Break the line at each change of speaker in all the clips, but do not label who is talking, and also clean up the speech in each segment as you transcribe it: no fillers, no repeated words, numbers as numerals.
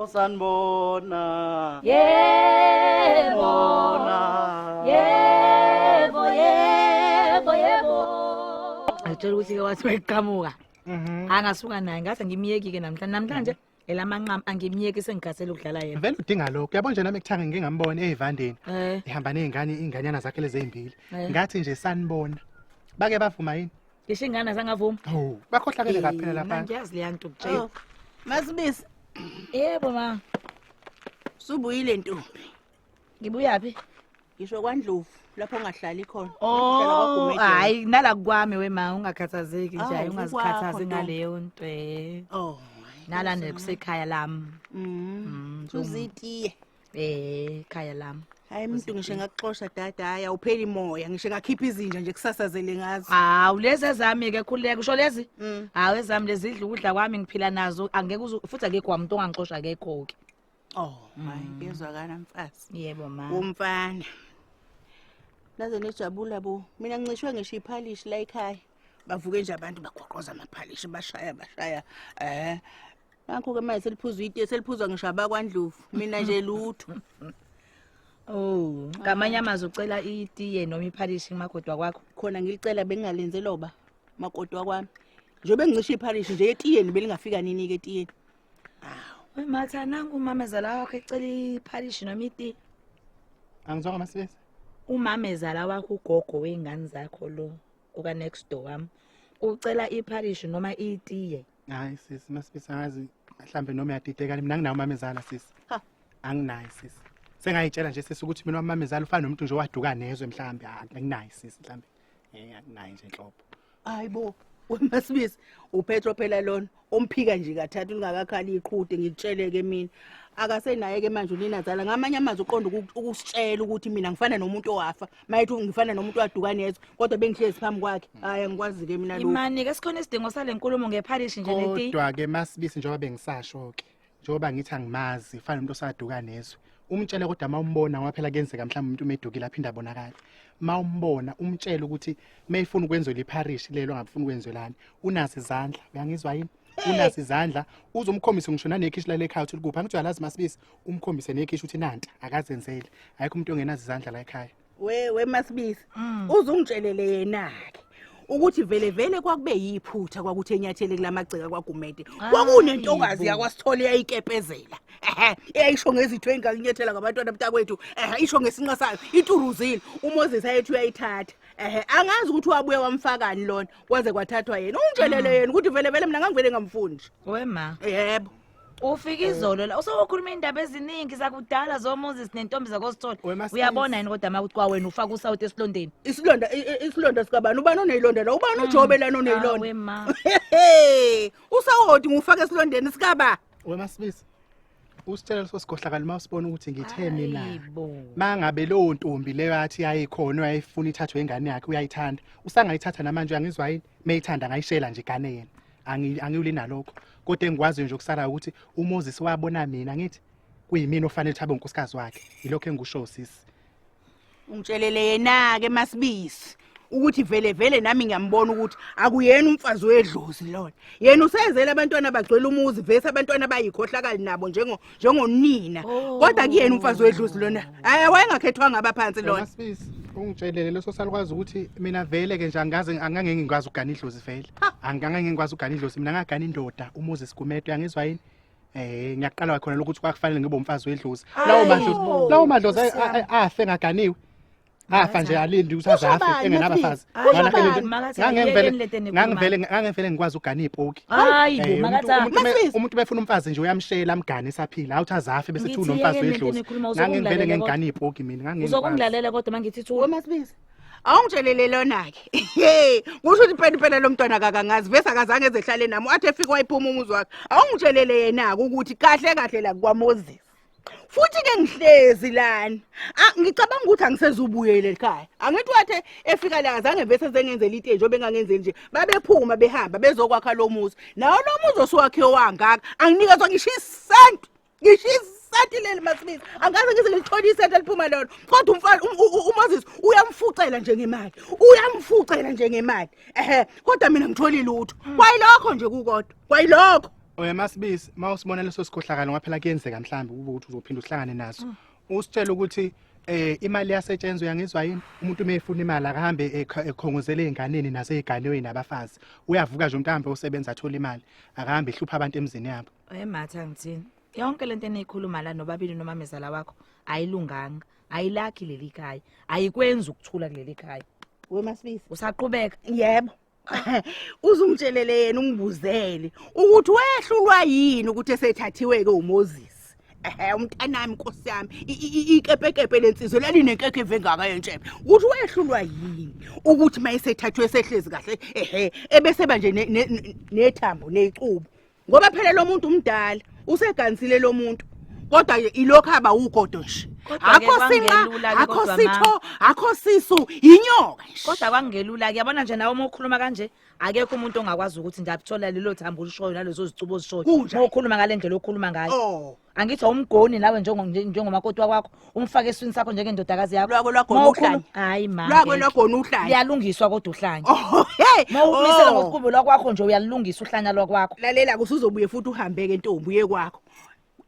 Osanibona.
Yebo.
Bona.
Yebo, yebo, yebo. Ngitshela ukuthi ke wathi weqhamuka. Angasuka naye ngathi ngimyeki ke namhlanje. Namhlanje elamanqamu angimyeki sengikhathele ukudlala yena.
Vele udinga lokho. Yabo nje nami ekuthanga ngike ngambona eyivandeni. Ehamba nezingane inganyana zakhe lezi ezimbili. Ngathi nje sanibona. Bake bavuma yini?
Ngisho ingane azangavuma.
Hawu, bakhohlakele kaphela lapha.
Ngiyazi leya nto kutshela.
Oh, Masibisi,
Yebo ma.
subuyile ntombi.
Ngibuyaphi?
Ngisho kwaNdlovu lapho ongahlali khona. Uhlala
Oh,
kwaGumede.
hayi nala kwami we ma ungakhathazeki nje,
Awu,
hayi ungazikhathazi
kukwakho, ntombi.
ngaleyo nto. eh.
Oh. Hayi,
Nala nje kusekhaya lami.
Uzitiye.
Ekhaya lami.
Hayi umuntu ngisho ngakuxosha dada, hayi awupheli moya, ngisho ngakhipha izinja nje kusasazele ngazo.
Hawu lezi ezami ke khululeka usho lezi? Hawu ezami lezi idla ukudla kwami ngiphila nazo angeke uzu futhi akekho umuntu ongangixosha akekho ke.
Oh, hayi kuyezwakala mfazi.
Yebo ma.
Umfana. Naze nejabula bo. Mina ngincishwe ngisho iphalishi la ekhaya. Bavuke nje abantu bagoqoza amaphalishi bashaya bashaya. Nakho ke manje seliphuzwa itiye seliphuzwa ngisho abakwaNdlovu. Mina nje lutho.
Oh, ngamanye amazwi ucela itiye noma iphalishi kumagodwa kwakho.
Khona ngilicela bengingalenze loba makoti wakwami. Njengoba ngincishe iphalishi nje etiyeni belingafika nini ke etiyeni.
We matha nangu umamezala wakho ecela iphalishi noma itiye.
Angizwanga Masibisi.
Umamezala wakho ugogo weingane zakho lo oka next door wami. Ucela iphalishi noma itiye.
Hayi sisi, Masibisi angazi mhlambe noma uyadideka mina anginawo umamezala sisi.
Ha.
Anginaye sisi. Sengayitshela nje sisi ukuthi mina umamezala ufana nomuntu nje owaduka nezwe mhlambe anginaye sisi mhlambe. Anginaye nje inhlobo.
Hayibo, weMasibisi uPetro phela lona omphika nje kathathu lingakakhali iqhude ngikutsheleke mina. Akasenaye ke manje uninazala ngamanye amazwi uqonda ukusitshela ukuthi mina ngifana nomuntu owafa. Mayithi ngifana nomuntu owaduka nezwe kodwa bengihlezi phambi kwakhe. Hayi angikwazi ke mina lokho.
Imani ke sikhona isidingo sale nkulumo ngephalishi nje netiye.
Kodwa ke Masibisi njengoba bengisasho ke njengoba ngithi angimazi ufana nomuntu osaduka nezwe. Umtshele kodwa mawumbona ngoba phela kuyenzeka mhlawumbe umuntu umedukile aphinda abonakale. Mawumbona umtshele ukuthi mayifuna ukwenzelwa ipharishi lelo angafuni ukwenzelani. Unazo izandla, uyangizwa yini? Unazo izandla, uzomkhombisa ngisho nanekhishi lale ekhaya uthi likuphi. Angithi uyalazi Masibisi, umkhombise nekhishi uthi nanti akazenzele. Ayikho umuntu ongenazo izandla la ekhaya.
We Masibisi uzungitshelele yena ke ukuthi vele vele kwakube yiphutha kwakuthi enyathele kulamagceka kwaGumede. Kwakunentokazi yakwaSithole eyayikepezela. Ehhe, eyayisho ngezitho engakunyathela ngabantwana mntakwethu. Ehhe, isho ngesinqa sayo ituruzile. uMoses ayethi uyayithatha. Ehhe, angazi ukuthi wabuye wamfakani lona kwaze kwathathwa yena. Ungitshelele yena ukuthi vele vele mina ngangivele ngamfundi nje.
We ma.
Yebo.
Ufika izolo la usowukhuluma indaba eziningi zakudala zoMoses nentombi zakosithole.
We Masibisi.
Uyabona yini kodwa makuthi kwawena ufaka usawuti esilondeni.
Isilonda isilonda sikabani? Ubani oneyilonda la? Ubani uJobe lana oneyilonda?
Awe ma.
Hey, usawoti ngufaka esilondeni sikaba.
We Masibisi, usitshela leso sikhohlakala mawusibona ukuthi ngithe mina.
Hayibo.
Mangabe leyo ntombi leyo athi yayikhona uyayifuna ithathwe ingane yakhe uyayithanda usangayithatha namanje uyangizwa yini meyithanda ngayishela nje igane yena angiyuli nalokho kodwa engikwaziyo nje okusalayo ukuthi uMoses wabona mina ngithi kuyimina ofanele ukuthi abe unkosikazi wakhe yilokho engikusho sisi.
Ungitshelele yena ke Masibisi ukuthi vele vele nami ngiyambona ukuthi akuyena umfazi wedlozi lona. Yena usezele abantwana bagcwele umuzi vese abantwana bayikhohlakali nabo njengonina. Kodwa kuyena umfazi wedlozi lona. Hayi wayengakhethwanga abaphansi lona.
Masibisi ungitshelele leso salukwazi ukuthi mina vele ke nje angaze angangeke ngikwazi ukugana idlozi vele. Angangeke ngikwazi ukugana idlozi mina ngagana indoda uMoses Gumede uyangizwa yini? Ngiyaqala khona lokuthi kwakufanele ngibe umfazi wedlozi. Lawo madlozi afe ngaganiwe. Afa nje alindi ukuthi aze afe engenabafazi. Ngangivele ngikwazi ukugana ipoki.
Hayibo makatha.
Umuntu befuna umfazi nje uyamshela amgane esaphila awuthi azafe bese thi unomfazi wedlozi. Ngangivele ngengigana ipoki mina ngangikwazi.
Uzokungilalela kodwa mangithi thu.
WeMasibisi. Awungitshelele lona ke. Hey, kusho ukuthi phela phela lo mntwana kakangazi vese akazange ezehlale nami athi efika wayiphuma umuzi wakhe. Awungitshelele yena ke ukuthi kahle kahle la kwaMoses. Futhi ke ngihlezi lana. Ngicabanga ukuthi angisezubuyele ekhaya. Angithi wathi efika la azange vese sengenzele itiye njengoba engangenzeli nje. Babephuma behamba bezokwakha lo muzi. Nawo lo muzi osuwakhiwe wangaka anginikezwa ngisho isenti. Ngisho isenti leli Masibisi. Angaze ngize ngilithole isenti eliphuma lona. Kodwa umfana uMoses uyamfucela nje ngemali. Uyamfucela nje ngemali. Ehhe, kodwa mina ngitholi lutho. Kwayilokho nje kukodwa. Kwayilokho.
Oya Masibisi, mawusibona leso sikhohlakalo ngaphela kuyenzeka mhlawumbe kube ukuthi uzophinda uhlangane naso. Usitshela ukuthi imali yasetshenzwa, uyangizwa yini? Umuntu uma efuna imali akahambe ekhongozele ey'nganeni nasey'ganweni nabafazi. Uyavuka nje umuntu ahambe osebenza athola imali, akahambe ehlupha abantu emzini yabo.
Ematha ngithini? Yonke lento eniyikhuluma la nobabili nomamezala wakho ayilunganga. Ayilakhi leli khaya. Ayikwenzi ukuthula kuleli khaya.
WeMasibisi.
Usaqhubeka?
Yebo. Uzungitshelele yena ungibuzele ukuthi wehlulwa yini ukuthi esethathiwe ke uMoses. Umntanami Nkosi yami, ikepekepe lensizwe lalinenkekhe evengaka yentshebe. Ukuthi wehlulwa yini ukuthi mayesethathiwe sehlezi kahle ebese manje nethambo nezicubu. Ngoba phela lo muntu umdala, useganisile lo muntu. Kodwa ilokho aba ugodo nje.
Kodwa-ke
Akho sinqa,
kwangelula-ke
akho
kodwa
sitho,
ma.
akho sisu, inyoka nje.
Kodwa kwangelula ke, yabona nje nawe uma ukhuluma kanje akekho umuntu ongakwazi ukuthi nje athola lelo thambo olishoyo nalezo zicubo ozishoyo.
Kunjani?
Uma ukhuluma ngale ndlela okhuluma ngayo.
Oh.
Angithi awumgoni nawe njengomakoti wakwakho, umfake eswini sakho njengendodakazi yakho.
Lwako lwagona
Uma ukhuluma-
uhlanya.
Hayi ma.
Lwako
ngeke.
lwagona uhlanya.
Liyalungiswa kodwa uhlanya.
Oh, hey.
Uma umisela
Oh.
ngokuqubu lwakwakho nje uyalungisa uhlanya lwakwakho.
Lalela kusuzobuye futhi uhambeke ntombi uye kwakho.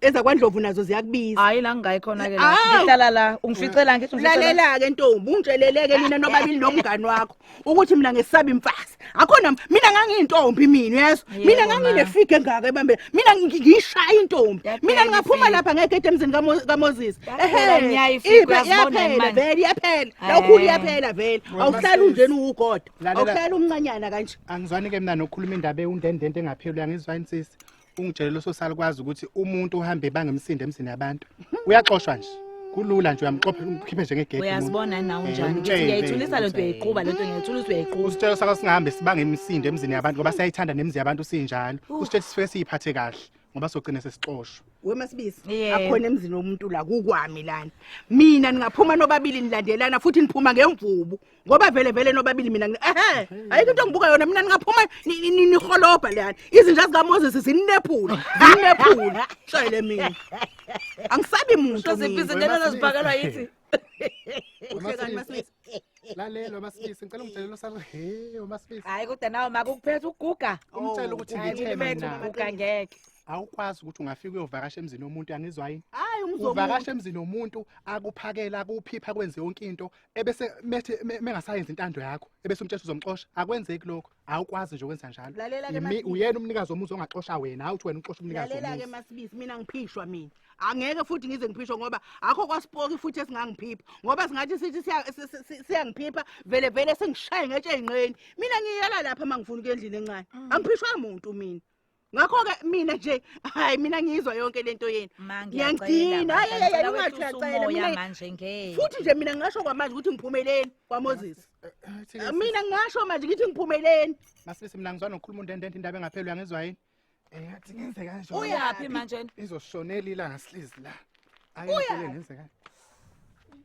Ezakwandlovu nazo ziyakubiza.
Hayi la ngingayi khona ke la.
Awu.
Ngihlala la, ungificela ngithi ungificela.
Lalela ke ntombi, ungitsheleleke nina nobabili nomngani wakho ukuthi mina ngesaba imfazi. Akhona mina ngangiyintombi mina, uyezwa?
Yebo,
Mina
ma.
nganginefige engaka ebambe. Mina ngishaya intombi.
Yaphela
Mina ngingaphuma
ifige.
lapha ngegede emzini kaMoses.
Yaphela nya ifige, uyazibona
Yaphela
manje.
vele, iyaphela. La ukhulu
Eh.
iyaphela vele.
Wena
Awuhlali
Masisi.
unjena uwugodo.
Lalela.
Awuhlali umncanyana kanje.
Angizwani ke mina nokukhuluma indaba ewundendende engapheli, uyangizwa yini sisi? Ungitshele leso salukwazi ukuthi umuntu uhambe bangemsindo emzini yabantu. Uyaxoshwa nje. Kulula nje uyamxopha umkhiphe nje ngegede.
Uyazibona nawe unjani? Ngithi
Umtshele,
ngiyayithulisa lento
umtshele.
uyayiqhuba lento ngiyayithulisa uyayiqhuba.
Usitshela saka singahambe sibange imisindo emzini yabantu ngoba siyayithanda nemizi yabantu sinjalo. Usitshela sifike siyiphathe kahle ngoba sogcina sesixoshwa.
WeMasibisi,
Yebo.
akhona emzini womuntu la kukwami lana. Mina ningaphuma nobabili nilandelana futhi niphuma ngemvubu. Ngoba vele vele nobabili mina ayikho into engibuka yona mina ningaphuma niholobha lana. Izinja zikaMoses zininephula, zininephula. Tshele mina. Angisabi muntu.
Sho
mina.
ziphi izinto ezipakelwa yithi?
Uhlekani Masibisi?
Lalela Masibisi, ngicela ungitshele lo salo. Hey, Masibisi.
Hayi kodwa nawe makukuphethe ukuguga.
Umtshele ukuthi
Hayi
ngithe
ngiphethe
mina.
ukuguga ngeke.
Awukwazi ukuthi ungafika uyovakasha emzini womuntu, uyangizwa yini?
Hayi umzomuntu.
Uvakasha emzini womuntu akuphakela akuphipha kwenze yonke into ebese methe mengasayenzi intando yakho ebese umtshela uzomxosha. Akwenzeki lokho, awukwazi nje ukwenza njalo.
Lalela ke Masibisi.
Uyena umnikazi womuzi ongaxosha wena, awuthi wena uxosha umnikazi
Lalela ke
womuzi.
Masibisi, mina ngiphishwa mina. Angeke futhi ngize ngiphishwe ngoba akho kwasipoki futhi esingangiphipha. Ngoba singathi sithi siyangiphipha vele vele sengishaye ngetshe eyinqeni. Mina ngiyela lapha mangifuna ukuya endlini encane. Angiphishwa umuntu mina. Ngakho ke mina nje hayi mina ngiyizwa yonke lento yenu.
Ma
Ngiyangidina. Hayi hayi hayi ungathi uyacela
umoya
mina.
manje ngeke.
Futhi nje mina ngingasho kwamanje ukuthi ngiphumeleni kwaMoses. Mina ngingasho manje ngithi ngiphumeleni.
Masibisi, mina ngizwa nokukhuluma undendende indaba engapheli, uyangizwa yini? Ngathi ngenze kanje.
Uyaphi manje?
Izoshonela ilanga silizi la. Ayi ngenze kanje.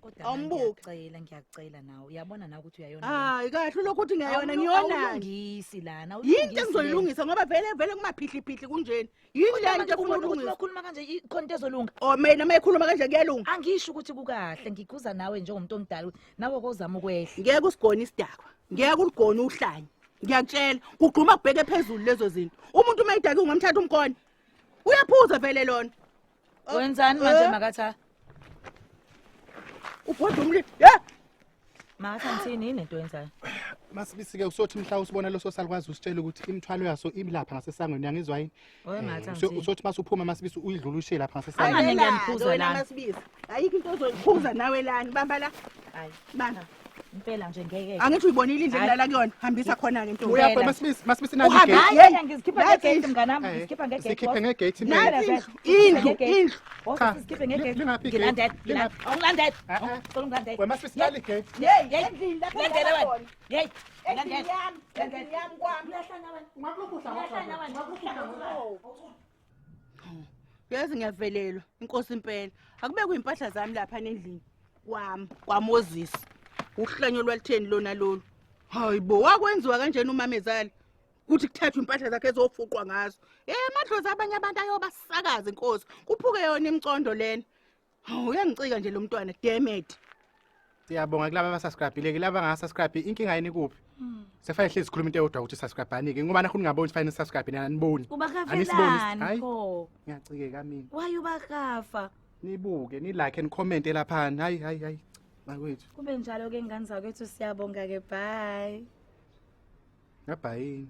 Kodwa
Awumbuki.
ngiyacela, ngiyacela nawe. Uyabona nawe ukuthi uyayona.
Hayi kahle lokho uthi ngiyayona ngiyonani.
Awulungisi lana.
Yini into engizoyilungisa ngoba vele vele kumaphihliphihli kunjeni. Yini le nto efuna ukulungisa?
Ukhuluma kanje ikhona into ezolunga.
Oh mina mayikhuluma kanje kuyalunga.
Angisho ukuthi kukahle, ngikuza nawe njengomuntu omdala ukuthi nawe kozama ukwehla.
Ngeke usigone isidakwa. Ngeke uligone uhlanya. Ngiyakutshela, kugquma kubheke phezulu lezo zinto. Umuntu uma edake ungamthatha umkhona. Uyaphuza vele lona. Oh,
Wenzani manje
eh?
makatha?
Ubhodla umlilo. Yeah.
Makatha ngithini yini lento oyenzayo?
Masibisi ke usothi mhla usibona leso salukwazi usitshela ukuthi imithwalo yaso imilapha ngasesangweni, uyangizwa yini?
Oye makatha ngithini?
Usothi masuphuma Masibisi uyidlula ushiye lapha ngasesangweni.
Angane ngiyamkhuza
Wena
lana.
Masibisi. Ayikho into ozoyikhuza nawe lana. Bamba la.
Hayi,
Bamba.
impela nje ngeke.
Angithi uyibonile indlela
Hayi.
engilala kuyona. Hambisa khona ke ntombi.
Uyapha
Impela.
Masibisi, Masibisi nali
Uhambe-
igate.
Hayi,
Yeyi,
yena ngizikhipha
nathi
ngegate
indlu.
mnganami,
Eh,
ngizikhipha ngegate.
Sikhiphe ngegate impela.
Nathi indlu, indlu, indlu.
Cha,
Sikhiphe ngegate.
lingaphi igate?
Ngilandela,
Lingaphi?
awungilandela.
Eh, eh.
Cela ungilandele.
Wena Masibisi nali igate.
Hey, endlini lapho
Landela
engilala
wena.
khona.
Hey,
Endlini
landela.
yami, endlini yami kwami. Yazi ngiyavelelwa inkosi impela. Akubekwe impahla zami lapha endlini kwami kwaMoses. Uhlanyo lwalitheni lona lolu. Hayibo, wakwenziwa kanjena umamezala. Kuthi kuthathwe impahla zakhe ezofuqwa ngazo. Amadlozi abanye abantu ayobasakaza inkosi. Kuphuke yona imicondo lena. Hawu uyangicika nje lo mntwana, damn it.
Siyabonga kulaba abasubscribe-ile, kulaba abangasubscribe inkinga yini kuphi? Sefanele hlezi sikhuluma into eyodwa ukuthi subscribe ke ngoba nakho ningaboni fanele subscribe nina aniboni. Anisiboni.
Ubakafelani
Hayi.
pho?
Ngiyacikeka mina.
Why ubakafa?
Nibuke, ni like and comment laphana. Hayi hayi hayi. Bakwethu.
Kube njalo ke ngane zakwethu, siyabonga ke, bye.
Ngabhayini.